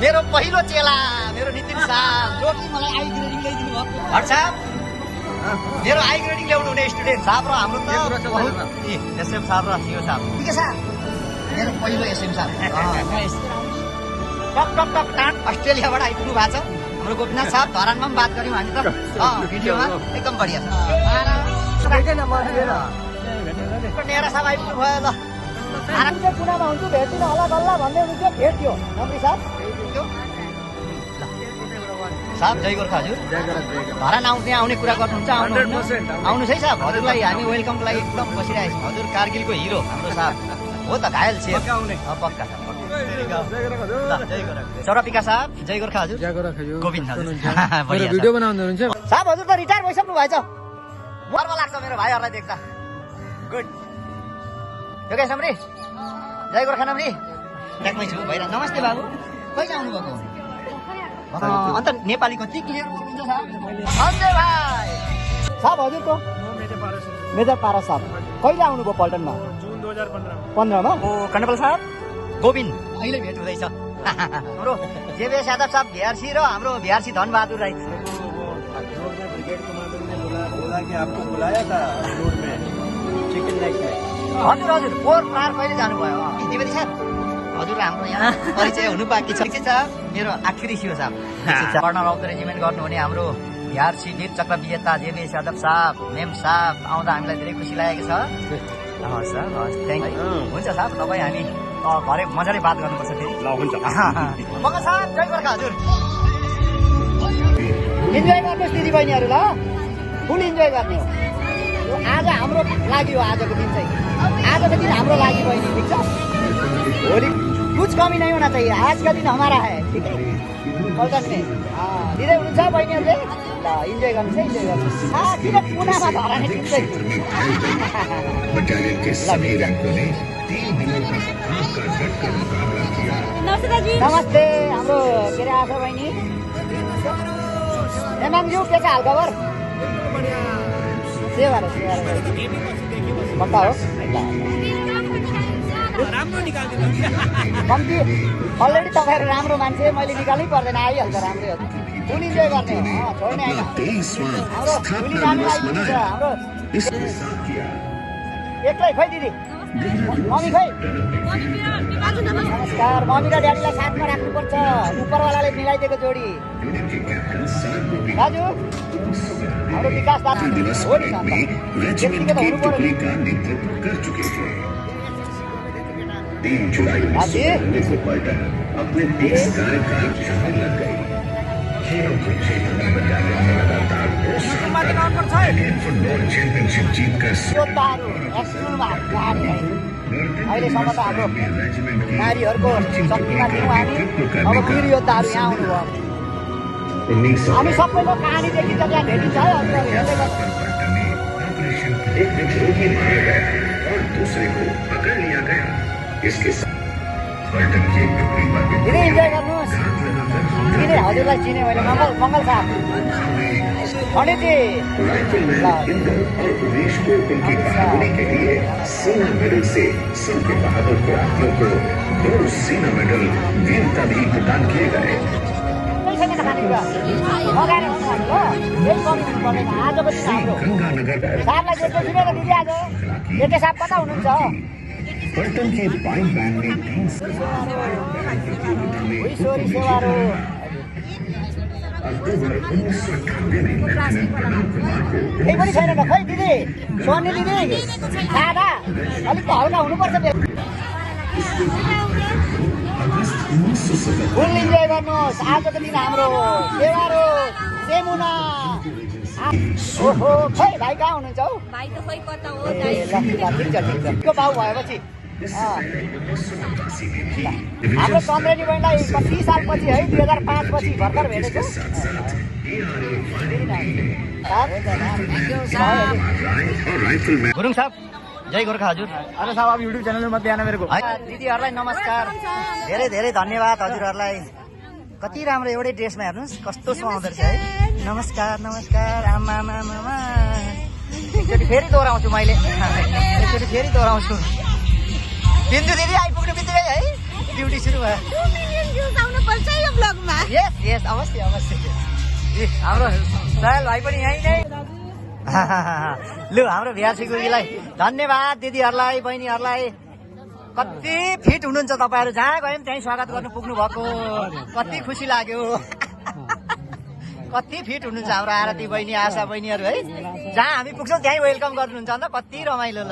मेरो पहिलो चेला मेरो नितिन साहब जो कि मलाई आई ग्रेडिङ ल्याइदिनु भएको हट साहब मेरो आई ग्रेडिङ ल्याउनु हुने स्टुडेन्ट साहब र हाम्रो त एसएम साहब र सिओ साहब ठिक छ मेरो पहिलो एसएम साहब टक टक टक टाट अस्ट्रेलियाबाट आइपुग्नु भएको छ हाम्रो गोपीनाथ साहब धरानमा पनि बात गऱ्यौँ हामी त भिडियोमा एकदम बढिया छ नेरा साहब आइपुग्नु भयो ल कुनामा हुन्छु भेट्दिनँ होला गल्ला भन्दै हुनुहुन्थ्यो भेट्यो नम्री साहब साहब जय गोर्खा हजुर धरान आउने कुरा गर्नुहुन्छ आउनुहोस् है साहब हजुरलाई हामी वेलकमको लागि एकदम बसिरहेको छौँ हजुर कारगिलको हिरो हाम्रो साहब हो त घायल छ पक्का चौरापिका साहब जय गोर्खा हजुर गोविन्द भिडियो बनाउँदै हुनुहुन्छ साहब हजुर त रिटायर भइसक्नु भएछ गर्व लाग्छ मेरो भाइहरूलाई देख्दा गुड यो के समरी जय गोर्खा नम्री ट्याकमै छु भइरह नमस्ते बाबु कहिले आउनुभएको अन्त नेपाली कति क्लियर बोल्नुहुन्छ साहब सञ्जय भाइ साहब हजुरको मेजर पारा साहब कहिले आउनुभयो पल्टनमा जुन 2015 ओ कण्डपल साहब गोविन्द अहिले भेट हुँदैछ हाम्रो जेबीएस यादव साहब भिआरसी र हाम्रो भिआरसी धनबहादुर राई हजुर हजुर फोर प्रार कहिले जानुभयो त्रिवेदी सर हजुर हाम्रो यहाँ परिचय हुनु बाँकी छ मेरो आखिरी सियो साहब कर्नल अफ द रेजिमेन्ट गर्नुहुने हाम्रो भिआरसी वीर चक्र विजेता जेबीएस यादव साहब मेम साहब आउँदा हामीलाई धेरै खुसी लागेको छ हस् सर हस् थ्याङ्क यू हुन्छ साहब तपाईँ हामी घरै मजाले बात गर्नुपर्छ फेरि ल हुन्छ मगर साहब जय गोर्खा हजुर इन्जोय गर्नुहोस् दिदी बहिनीहरू ल फुल इन्जोय गर्ने हो आज हाम्रो लागि हो आजको दिन चाहिँ आजको दिन हाम्रो लागि बहिनी ठिक छ भोलि कुछ कमी नहीं होना चाहिए आज का दिन हमारा है ठीक है पल्टन में दिँदै हुनुहुन्छ बहिनीहरूले ल इन्जोय गर्नुहोस् है इन्जोय गर्नुहोस् किन पुनामा धराने ठिक छ नमस्ते हाम्रो के अरे आशा बहिनी एमाङज्यू के छ हालखबर सेवा पक्का हो कम्ती अलरेडी तपाईँहरू राम्रो मान्छे मैले निकाल्नै पर्दैन आइहाल्छ राम्रै हो फुल इन्जोय गर्ने हो छोड्ने होइन हाम्रो फुली राम्रो आइपुग्छ हाम्रो एक्लै खै दिदी मम्मी खै नमस्कार मम्मी र ड्याडीलाई साथमा राख्नुपर्छ उपरवालाले मिलाइदिएको जोडी दाजु हाम्रो विकास दाजु हो नि त्यतिकै त हुनु पर्यो 3 जुलाई 1949 पलटन अपने 30 कार्यकाल की शपथ लग गई। खेलों के क्षेत्र में बटालियन ने लगातार 2 साल फुटबॉल चैंपियनशिप जीतकर अहिलेसम्म त हाम्रो नारीहरूको शक्तिमा थियौँ हामी अब वीर योद्धाहरू यहाँ आउनुभयो हामी सबैको कहानी देखिन्छ त्यहाँ भेटिन्छ है एक विद्रोही मारा गया और दूसरे को पकड़ लिया गया। इसके साथ पलटन की धेरै इन्जोय गर्नुहोस् किन हजुरलाई चिने मैले मङ्गल साहब भनेथे और उमेश को उनकी बहादुरी के लिए सेना मेडल से सबके बहादुर प्रार्थियों को 2 सेना मेडल वीरता भी प्रदान किए गए। पलटन के पाइप बैंड में 3 अक्टूबर 1998 में लेफ्टिनेंट प्रणव कुमार को छैन त खै दिदी सोनी दिदी दादा अलिक हल्का हुनुपर्छ फुल इन्जोय गर्नुहोस् आजको दिन हाम्रो देवारो सेमुना ओहो खै भाइ कहाँ हुनुहुन्छ हौ भाइ त खै कता हो को बाउ भएपछि हाम्रो चन्द्रेनी बहिनीलाई 25 साल पछि है 2005 पछि भर्खर भेटेको गुरुङ साहब जय गोर्खा हजुर अरे साहब आप यूट्यूब चैनल में मत आना मेरे को दिदीहरूलाई नमस्कार धेरै धेरै धन्यवाद हजुरहरूलाई कति राम्रो एउटै ड्रेसमा हेर्नुहोस् कस्तो सुहाउँदो रहेछ है नमस्कार नमस्कार आमा आमा एकचोटि फेरि दोहोऱ्याउँछु मैले एकचोटि फेरि दोहोऱ्याउँछु बिन्दु दिदी आइपुग्नु बित्तिकै है ड्युटी सुरु भयो अवश्य अवश्य ए हाम्रो दयाल भाइ पनि यहीँ नै लु हाम्रो बिहार सिकुरीलाई धन्यवाद दिदीहरूलाई बहिनीहरूलाई कति फिट हुनुहुन्छ तपाईँहरू जहाँ गए पनि त्यहीँ स्वागत गर्नु पुग्नु भएको कति खुसी लाग्यो कति फिट हुनुहुन्छ हाम्रो आरती बहिनी आशा बहिनीहरू है जहाँ हामी पुग्छौँ त्यहीँ वेलकम गर्नुहुन्छ अन्त कति रमाइलो ल